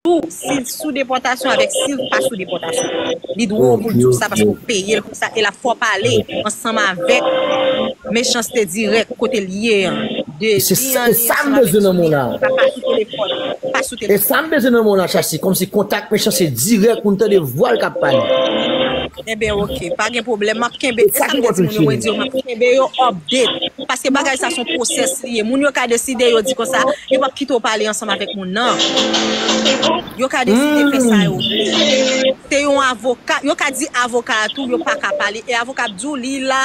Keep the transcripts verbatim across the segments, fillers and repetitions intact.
tou, si l sou depòtasyon avèk si l pa sou depòtasyon. Li dwe pou l di w sa paske w peye l pou sa e l ap fè w pale ansanm avèk Mechanste dirèk kote l ye an. De li ansanm avèk Sonia, pa sou telefòn. Pa sou telefòn. E sa m bezwen nan men w la, Chasi, kòmsi kontak Mechanste dirèk pou n tande vwa l k ap pale. Ebyen, oke, pa gen pwoblèm. M ap kenbe, e sa m te di moun yo, mwen di yo, m ap kenbe yo update. Paske bagay sa se yon pwosès li ye. Moun yo ka deside, yo di konsa, yo p ap kite w pale ansanm avèk moun nan. Yo ka deside fè sa yo vle. Se yon avoka, yo ka di avoka a tou, yo pa ka pale. E avoka ap di w, li la,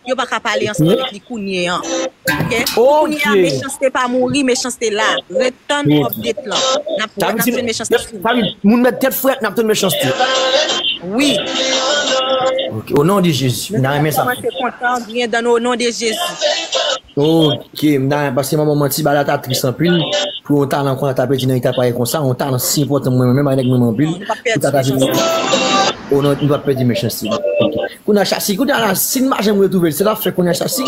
yo pa ka pale ansanm avèk li kounye an. Oke? Pou kounye a, Mechanste pa mouri, Mechanste la. Ret tann update lan. N ap, n ap jwenn Mechanste sou. Sa vle di, moun mèt tèt frèt, n ap tann Mechanste. Wi. Oke, o non de Jezi. N a renmen sa. Kòmanse kontan, byen dan o non de Jezi. Oke, m ta renmen, paske manman manti, bagay la ta tris anpil. Pou yon talan konsa ta pèdi nan eta parèy konsa, yon talan si enpòtan mwen menm, ak nèg mwen anpil. Pou ta ta vin. O non, nou p ap pèdi Mechanste. Oke. Kounye a Chasi, kounye a la, si n pa janm retwouve l, se l ap fè kounye a Chasi.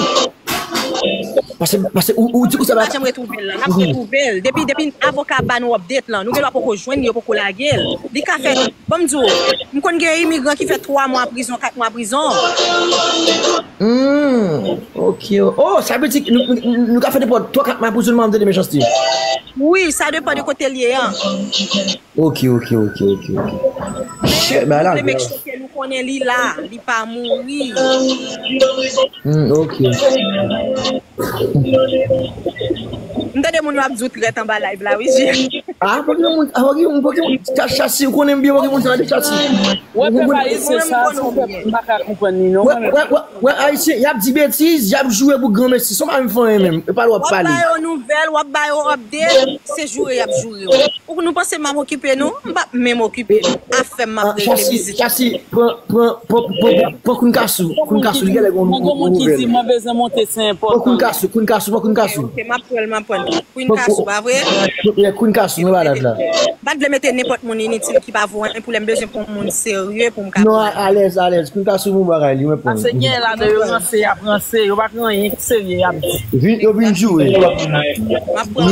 Paske, paske ou, ou di konsa. Pa janm retwouve l la, n ap retwouve l. Depi, depi avoka ba nou update lan, nou gen dwa poko jwenn li, yo poko lage l. Li ka fè, ban m di w, m konn gen imigran ki fè twa mwa prizon, kat mwa prizon. Hmm, oke. Oh, sa vle di nou, nou, nou ka fè nenpòt twa, kat mwa prizon, m ap tande Mechanste. Wi, sa depann de kote l ye an. Oke, oke, oke, oke, oke. Shit, bagay la grav. Make sure ke nou konnen li la, li pa mouri. Hmm, oke. M tande moun yo ap di w trèt anba live la, wi, Jim. Ah, pa gen moun, ah, pa gen moun, pa gen moun, Chasi, ou konnen m byen, pa gen moun sa de Chasi. Wè, pè pa isi sa, se pè m pa ka konprann li, non. Wè, wè, wè, wè, Ayisyen, y ap di betiz, y ap joure pou granmesi, se pa menm fanyen menm, e pa l w ap pale. W ap ba yo nouvèl, w ap ba yo update, se joure y ap joure w. Ou nou panse m ap okipe nou? M p ap menm okipe nou. Afè m m ap regle vizit. Chasi, pran, pran, pran, pran, pran Queen Kasou. Queen Kasou, li genlè gon nouvèl. Mwen gen moun ki di mwen bezwen monte, se enpòtan. Pran Queen Kasou, Queen Kasou, pran Queen Kasou. Ok, ok, m ap pran l, m ap pran l. Queen Kasou, pa vre? Yeah, Queen Kasou, nou pa la la. M pa t vle mete nenpòt moun initil ki pa vo anyen pou lè m bezwen pou yon moun serye pou m ka pran. Non, alèz, alèz. Queen Kasou, bon bagay, li, mwen pran. Paske gen ladan yo ranse, y ap ranse, yo pa gen anyen ki serye, y ap di. Vin, yo vin joure. M ap pran.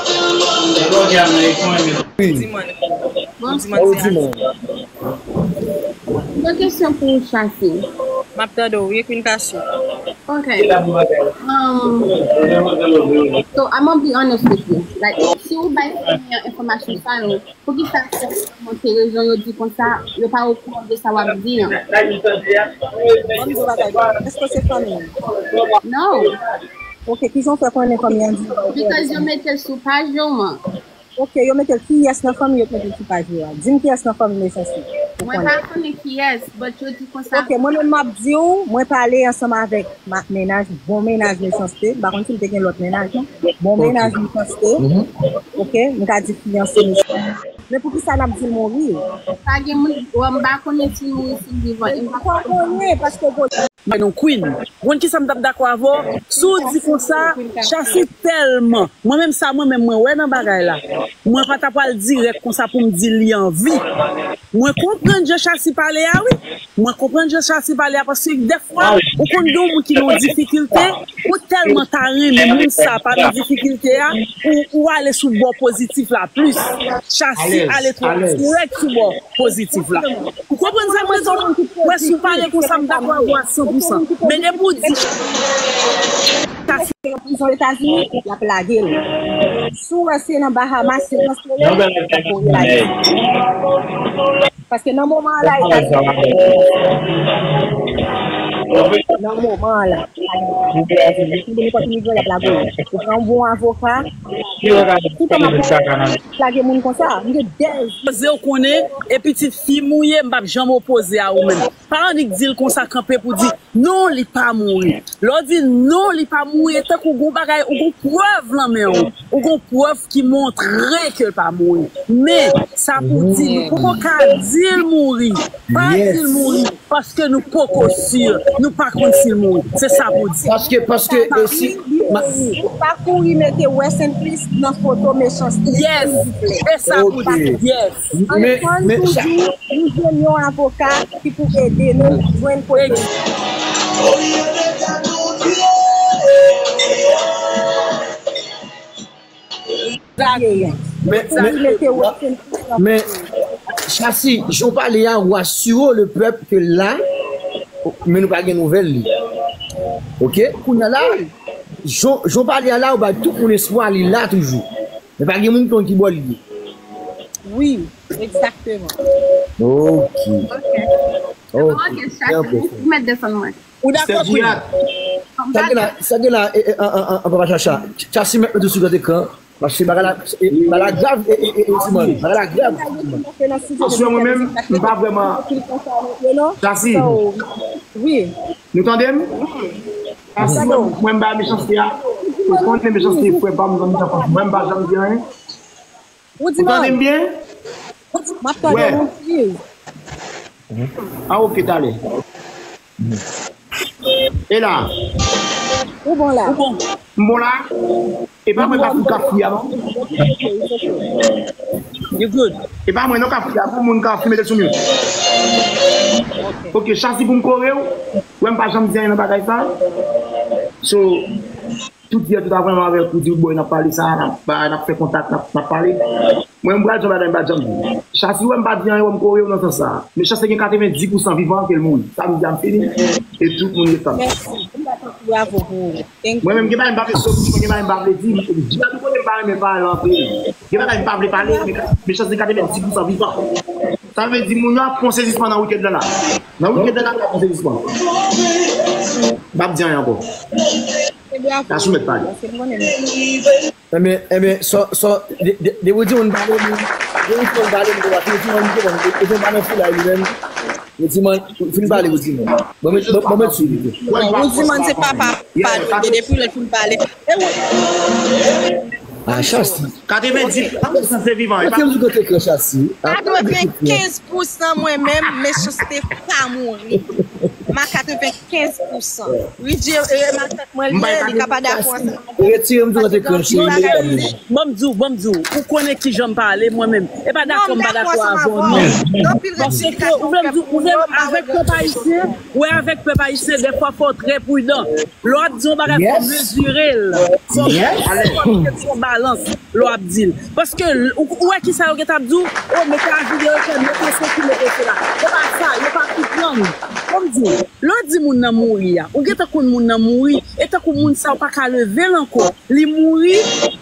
Wi. Di mwen. Di mwen, di mwen. Yon kesyon pou Chasi. M ap tande w, wi, Queen Kasou. Ok. Um, so, I'm gonna be honest with you. Like, si ou bay fanmi an enfòmasyon sa yo, poukisa se monte rezon yo di konsa, yo pa okouran de sa w ap di an? Ban m di w bagay, èske se fanmi w? No. Ok, kijan w fè konnen fanmi an di? Because yo mete l sou paj yo, man. Ok, yo mete l, kiyès nan fanmi yo k mete l sou paj yo a? Di m kiyès nan fanmi Mechanste. Mwen pa konnen kiyès, but yo di konsa. Ok, mwen menm m ap di w, mwen pale ansanm avèk ma-, mennaj, bon mennaj Mechanste. M pa konn si l te gen lòt mennaj, non. Bon mennaj Mechanste. Ok, m ka di fiyanse Mechanste. Men poukisa n ap di l mouri? Pa gen moun, bon, m pa konnen si l mouri, si l vivan. E m pa konnen, paske bon. Bay non Queen. Ou konn kisa m t ap dakò avè w? Si w di konsa, Chasi tèlman. Mwen menm sa, mwen menm mwen wè nan bagay la. Mwen pa ta pral dirèk konsa pou m di li an vi. Mwen konprann jan Chasi pale a, wi. Mwen konprann jan Chasi pale a, paske dèfwa, ou konn gen yon moun ki nan yon difikilte, ou tèlman ta renmen moun sa pa nan difikilte a, ou, ou ale sou bò pozitif la plis. Chasi ale twò dirèk sou bò pozitif la. Ou konprann sa mwen di w? Mwen si w pale konsa, m dakò avè w a san pou san. Men depi w di Chasi prizon Etazini, y ap lage l. Si w wè se nan Bahamas, se nan Soleil, y ap voye l Ayiti. Paske nan moman an la, Etazini, nan moman an la, Etazini, si w vin nenpòt imigran, y ap lage w. Ou pran yon bon avoka, tout an ap lage moun konsa. M gen dèz. Poze w konnen, e pitit fi m ou ye, m p ap janm opoze a ou menm. Pa annik di l konsa kanpe pou di, non, li pa mouri. Lè w di, non, li pa mouri, e tankou w gon bagay, ou gon prèv nan men w. Ou gon prèv ki montre ke l pa mouri. Men, sa pou di, nou poko ka di l mouri. Pa di l mouri, paske nou poko si, nou pa konn si l mouri. Se sa pou di. Paske, paske, e si, pa kouri mete rest in peace nan foto Mechanste, silvouplè. Yes, e sa pou di, yes. Men, men, toujou, nou jwenn yon avoka ki pou ede nou jwenn kote. Men, men, men, Chasi, jan w pale a, ou asire le pèp ke la, men nou pa gen nouvèl li. Oke? Kounye a la, jan jan w pale a la, ou bay tout moun espwa li la toujou. Men pa gen moun ki konn ki bò li ye. Wi, egzakteman. Oke. Ok, Chasi, ou mèt desann mwen. Ou dakò, Queen? Sa gen la, sa gen la, e, e, an, an, an, an, papa Chacha. Chasi mèt mete sou lòt ekran. Paske bagay la, e, bagay la grav, e, e, e, e, Simon. Bagay la grav. Aswè mwen menm, m pa vrèman. Chasi, Wi. Nou tande m? Chasi, mwen, mwen m ba Mechanste a. Ou konnen Mechanste frè pa m, zanmi zanfans mwen, m pa janm di anyen. Ou di Ou tande m mal. Byen? M ap tande Wè. ou, please. Ah, ok, talè. E la, Ou bon la. m bon la? E pa mwen k ap fou kafou a, non? You good. E pa mwen, non, kafou a, pou moun kafou, mete l sou mute. Ok, Chasi, pou m kore w, wè m pa janm di anyen nan bagay sa. So, tout yè, tout avan, avèk ou, di w, boy, n ap pale sa, n ap, n ap fè kontak, n ap, n ap pale. Mwen, m pral di yon bagay, m pa janm di. Chasi, wè m pa di anyen, wè m kore w nan sans sa. Mechanste gen katrevenndis pousan vivan ke l mouri. Sa m di a m fini. E tout moun ret tann. Mèsi. M pa tankou bravo pou ou. Thank Mwen you. Menm, gen bagay m pa vle sot, gen bagay m pa vle di. Di a tout kote m pa renmen pale anpil. Gen bagay m pa vle pale, men Mechanste katrevenndis pousan vivan. Sa vle di, moun yo ap pran sezisman nan wikenn nan la. Nan wikenn nan la, yo ap pran sezisman. M p ap di anyen ankò. Se bravo. Chasi mèt pale. Paske m konnen m Enben, enben, sò, sò, de, de, de Rudy moun pale, moun, de Rudy moun pale, moun pale, Rudy moun pale, Rudy moun pale, Rudy moun, fin pale, Rudy moun. Bon, men, bon, bon, men, sou li. Bon, ou di man se papa pale, men depi lè fin pale. E ou Ah, Chasi. Katrevenndis, sa se vivan, e pa Kote m kote ekran Chasi? Ah, katrevenkenz pousan mwen menm, Mechanste pa mouri. M a katrevenkenz pousan. Ridjie, e, matant mwen, li, li ka pa dakò ansanm. Retire m sou ekran, cheri. Ban m di w, ban m di w, ou konnen kijan m pale, mwen menm. E pa dakò, m pa dakò avè w, non. Paske ou vle m di, ou vle m avèk pèp ayisyen, ou wè avèk pèp ayisyen, dèfwa fò w trè pridan. Lè w ap di yon bagay, fò w mezire l. Fò w fè yon balans lè w ap di l. Paske ou, ou wè kisa yo gentan ap di w, o, mete a videyo, fè mete sesi, mete sela. Se pa sa, yo pa konprann. Ban m di w, lè w di moun nan mouri a, ou gentan konn moun nan mouri, e tankou moun sa w pa ka leve l ankò. Li mouri,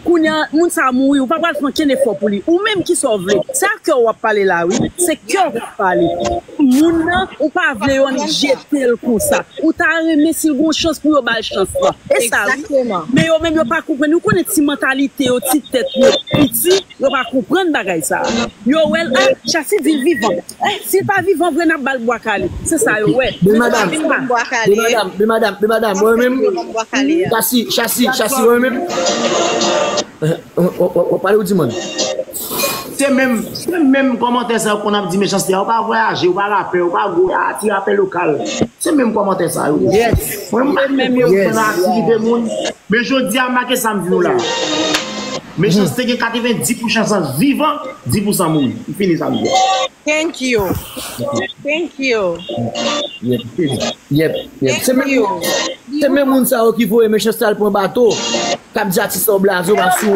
kounye a, moun sa a mouri, ou pa pral fè ankenn efò pou li. Ou menm kisa w vle? Se a kè w ap pale la, wi. Se kè w k ap pale. Moun nan, ou pa vle yo jete l konsa. Ou ta renmen si l gen yon chans pou yo ba l chans lan. E sa, wi. Men yo menm yo pa konprann. Ou konnen ti mantalite yo, ti tèt yo piti, yo pa konprann bagay sa. Yo wè l, ah, Chasi di l vivan. Eh, si l pa vivan vre, n ap ba l bwa kale. Se sa yo wè. Men madanm, men madanm, men madanm, men madanm, mwen menm, Chasi, Chasi, Chasi, mwen menm. W ap pale ou di mwen. Se menm, se menm kòmantè sa yo konn ap di Mechanste a, ou pa vwayaje, ou pa rapè, ou pa gwo, a ti rapè lokal. Se menm kòmantè sa yo. Mwen m pa gen pwoblèm nan aktivite moun. Men jodi a make sa m di nou la. Mechanste gen katrevenndis pousan chans vivan, dis pousan mouri. M fini sa m di. Thank you. Thank you. Yep, yep. Se menm, se menm moun sa yo ki voye Mechanste al pran bato. K ap di atis yo blaze, yo pa sou.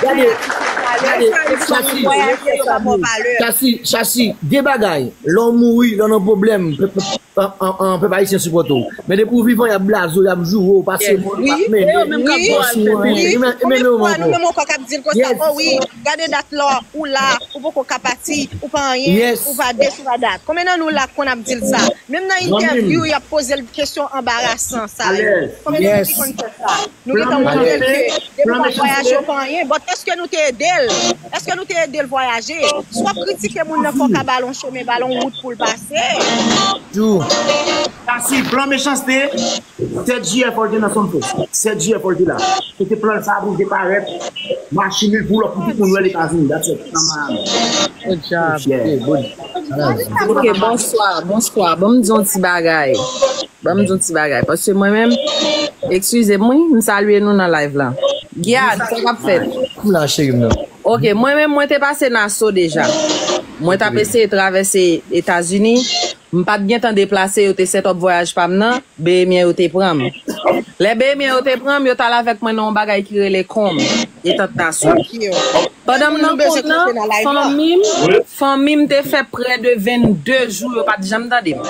Gade, gade, Chasi, Chasi, Chasi, de bagay. Lè w mouri, lè w nan pwoblèm, pe- pe- an- an- an- pèp ayisyen sipòte w. Men depi w vivan, y ap blaze w, y ap joure w, pase mò, y ap mennen w. Konbyen fwa nou menm ankò k ap di l konsa, o wi, gade dat la, ou la, ou poko ka pati, ou pa anyen, ou pa desi, ou pa dat. Konbyen nan nou la k konn ap di l sa? Menm nan entèvyou, y ap poze l kesyon anbarasan sa yo. Konbyen nan nou ki konn fè sa? Nou gentan montre l ke depi w ap vwayaje, ou pa anyen. But èske nou te ede l? Èske nou te ede l vwayaje? Si w ap kritike moun nan, fò w ka ba l yon chemen, ba l yon wout pou l pase. Chasi, plan Mechanste, sèt jiyè fò l te nan Sumfest. Sèt jiyè fò l te la. Se te plan l sa pou l te parèt. Machin li pou lòt pou tout moun wè l Etazini. That's it. Nan Miami. Good job. Yeah. Ok, bonswa, bonswa. Ban m di yon ti bagay. Ban m di yon ti bagay. Paske mwen menm, eskize m, wi, m salye nou nan live la. Giad, sa k ap fèt? M la, cheri m nan. Ok, mwen menm, mwen te pase Naso deja. Mwen t ap eseye travèse Etazini. M pa t gentan deplase, yo te set up vwayaj pa m nan, Behemyen yo te pran m. Lè Behemyen yo te pran m, yo t al avèk mwen nan yon bagay ki rele Konm e Tant Nasyon. Pandan m nan Konm nan, fanmi m, fanmi m te fè prè de vennde jou, yo pa t janm tande m.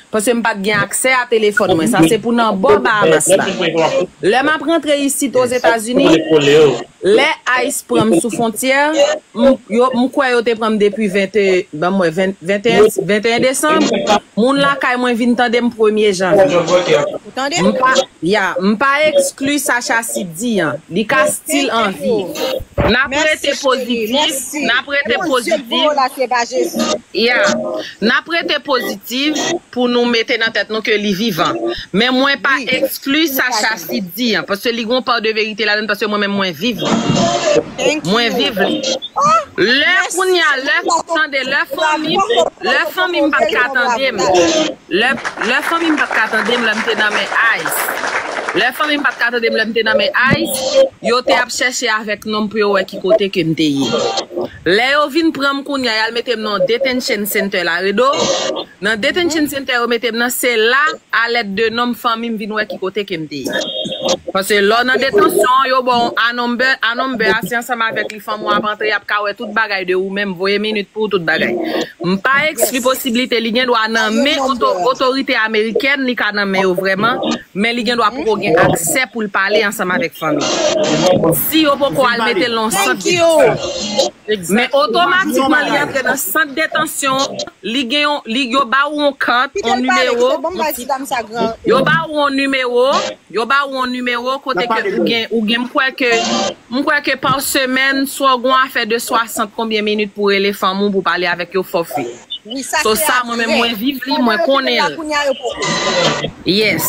Paske m pa t gen aksè a telefòn mwen. Sa se pou nan bò Bahamas la. Lè m ap rantre isit Ozetazini, lè ICE pran m sou fwontyè, m, yo, m kwè yo te pran m depi vente, ban m wè, ven, venteyen, venteyen desanm. Moun lakay mwen vin tande m premye janvye. Ou tande? M pa, ya, m pa ekskli sa Chassid di an. Li ka still an vi. N ap rete pozitif, n ap rete pozitif. Ya, n ap rete pozitif pou nou mete nan tèt nou ke li vivan. Men mwen pa ekskli sa Chassid di an, paske li gon pa de verite ladan, paske mwen menm mwen viv li. Mwen viv li. Lè kounye a, lè, tande, lè fanmi, lè fanmi m pa t ka tande m. Lè, lè fanmi m pa t ka tande m, lè m te nan men ICE. Lè fanmi m pa t ka tande m, lè m te nan men ICE, yo te ap chèche avèk nonm pou yo wè ki kote ke m te ye. Lè yo vin pran m kounye a, y al mete m nan detention center Laredo. Nan detention center yo mete m nan, se la, alèd de nonm fanmi m vin wè ki kote ke m te ye. Paske lè w nan detansyon, yo ba w a number, a number a, se ansanm avèk li fanmi w ap antre, y ap ka wè tout bagay de ou menm, voye minit pou tout bagay. M pa ekskli posiblite li gen dwa nan men oto-, otorite amerikèn, li ka nan men yo vrèman, men li gen dwa poko gen aksè pou l pale ansanm avèk fanmi. Si yo poko al mete l nan sant detansyon. Men otomatikman li antre nan sant detansyon, li gen yon, li, yo ba ou yon kat, yon nimewo, yo ba ou yon nimewo, yo ba ou yon nimewo kote ke ou gen, ou gen, m kwè ke, m kwè ke pa semèn, swa w gen afè de swasant konbyen minit pou rele fanmi w pou pale avèk yo fòfe. So sa, mwen menm, mwen viv li, mwen konnen l. Yes.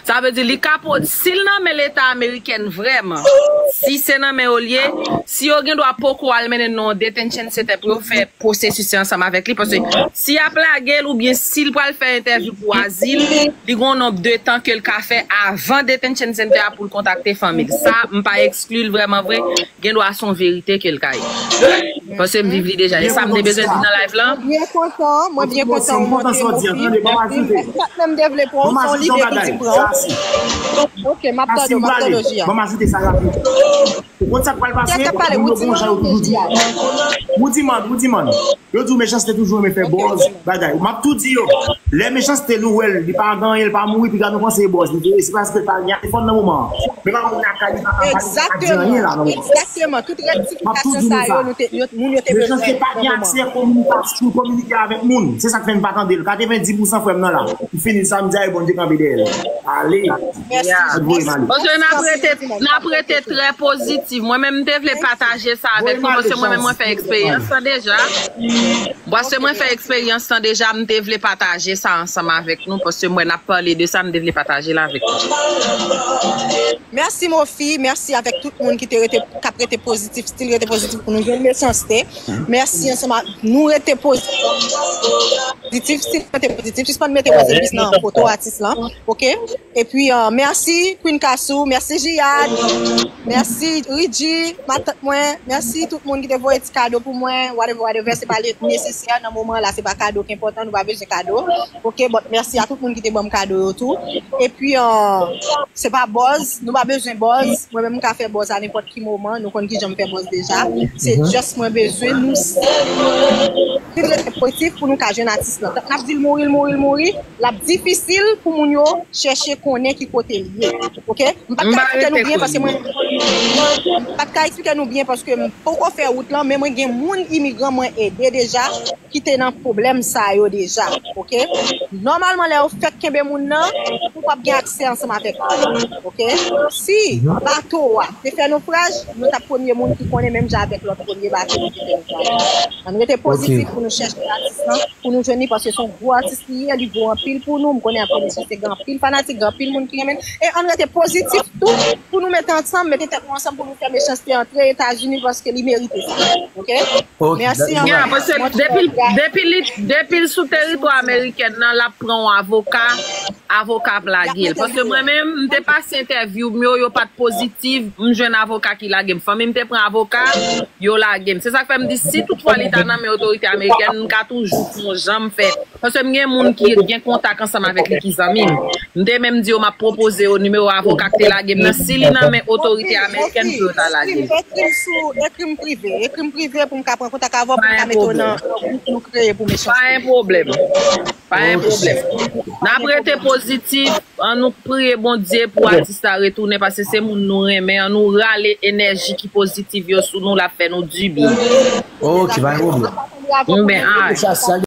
Sa vle di, li ka po-, si l nan men Leta amerikèn vrèman, si se nan men yo l ye, si yo gen dwa poko al mennen l nan yon detention center pou yo fè pwosesis ansanm avèk li, paske si y ap lage l oubyen si l pral fè entèvyou pou azil, li gen yon nonb de tan ke l ka fè avan detention center a pou l kontakte fanmi l. Sa, m pa ekskli l vrèman vre, gen dwa se yon verite ke l ka ye. Paske m viv li deja. E sa m te bezwen di nan live lan. Mwen byen kontan, mwen byen kontan ou montre Mofi. Mèsi, sa k menm devle pran, se yon lide ki di pran. Ok, m ap tande w, m ap tande w, J A. Ou konn sa k pral pase, moun yo gon jan yo toujou di. Woudiman, Woudiman. Yo di w Mechanste toujou renmen fè buzz, bagay. M ap tou di yo, lè Mechanste nou wè l, li pa gen anyen, li pa mouri, piga nou panse e buzz li te ye, se paske l pa gen telefòn nan moman an. Men pa moun lakay li pa ka pale, pa ka di anyen la nan moman an. Egzakteman. Tout rektifikasyon sa yo, nou te, yo, moun yo te bezwen nan moman an. Mechanste pa gen aksè kominikasyon pou kominike avèk moun. Se sa k fè n pa tande l. Katrevendi pousan frè m nan la. M fini sa, m di, ay, Bondye kanpe dèyè l. Ale. Mèsi. Paske n ap rete, n ap rete trè pozitif. Mwen menm, m te vle pataje sa avèk nou, paske mwen menm, mwen fè eksperyans sa deja. Paske mwen fè eksperyans sa deja, m te vle pataje sa ansanm avèk nou, paske mwen, n ap pale de sa, m te vle pataje l avèk nou. Mèsi, Mofi. Mèsi avèk tout moun ki te rete, k ap rete pozitif, still rete pozitif pou nou jwenn Mechanste. Mèsi ansanm ak nou rete pozitif, still rete pozitif. Sispann mete Rose Elvis nan foto atis lan, ok? Epi, euh, mèsi Queen Kassou, mèsi Jihad, mèsi Ridji, matant mwen, mèsi tout moun ki te voye ti kado pou mwen, whatever, whatever, se pa le-, nesesè nan moman la, se pa kado ki enpòtan, nou pa bezwen kado. Ok, but mèsi a tout moun ki te ban m kado yo tou. Epi, euh, se pa buzz, nou pa bezwen buzz. Mwen menm m ka fè buzz a nenpòt ki moman, nou konn kijan m fè buzz deja. Se just mwen bezwen nou still rete pozitif pou nou ka jwenn atis lan. N ap di l mouri, l mouri, l mouri, l ap difisil pou moun yo chèche konnen ki kote l ye. Ok? M pa t ka eksplike nou byen paske mwen, m pa t ka eksplike nou byen paske m poko fè wout lan, men mwen gen moun imigran mwen ede deja ki te nan pwoblèm sa yo deja, ok? Nòmalman, lè yo fèk kenbe moun nan, ou p ap gen aksè ansanm avèk li, ok? Si bato a te fè nofraj, nou t ap premye moun ki konnen menm jan avèk lòt premye bato ki te fè nofraj. Ann rete pozitif pou nou chèche atis lan, pou nou jwenn li, paske se yon gwo atis li ye, li gwo anpil pou nou. M konnen apre Mechanste gen anpil fanatik, gen anpil moun ki renmen l. E ann rete pozitif tou, pou nou mete ansanm, mete tèt nou ansanm pou nou fè Mechanste antre Etazini, paske li merite sa, ok? Ok, mèsi anpil. Ya, paske depi l, depi li, depi l sou teritwa amerikèn nan, l ap pran yon avoka avoka ap lage l. Paske mwen menm, m te pase entèvyou m yo, yo pa t pozitif, m jwenn avoka ki lage m. Fanmi m te pran avoka, yo lage m. Se sa k fè m di, si toutfwa li ta nan men otorite amerikèn, m ka toujou fè yon jan m fè. Paske m gen moun ki gen kontak ansanm avèk li ki zanmi m. M te menm di yo m ap pwopoze yo nimewo avoka k te lage m nan. Si li nan men otorite amerikèn pou yo ta lage l. Ekri m sou, ekri m prive, ekri m prive pou m ka pran kontak avè w, pou m ka mete w nan gwoup nou kreye pou mesye. Pa gen pwoblèm. Pa gen pwoblèm. N ap rete pozitif. An nou priye Bondye pou atis la retounen, paske se moun nou renmen. An nou rale enèji ki pozitif yo sou nou, l ap fè nou dibyen. Ok, pa gen pwoblèm. Mwen, ah, Chasal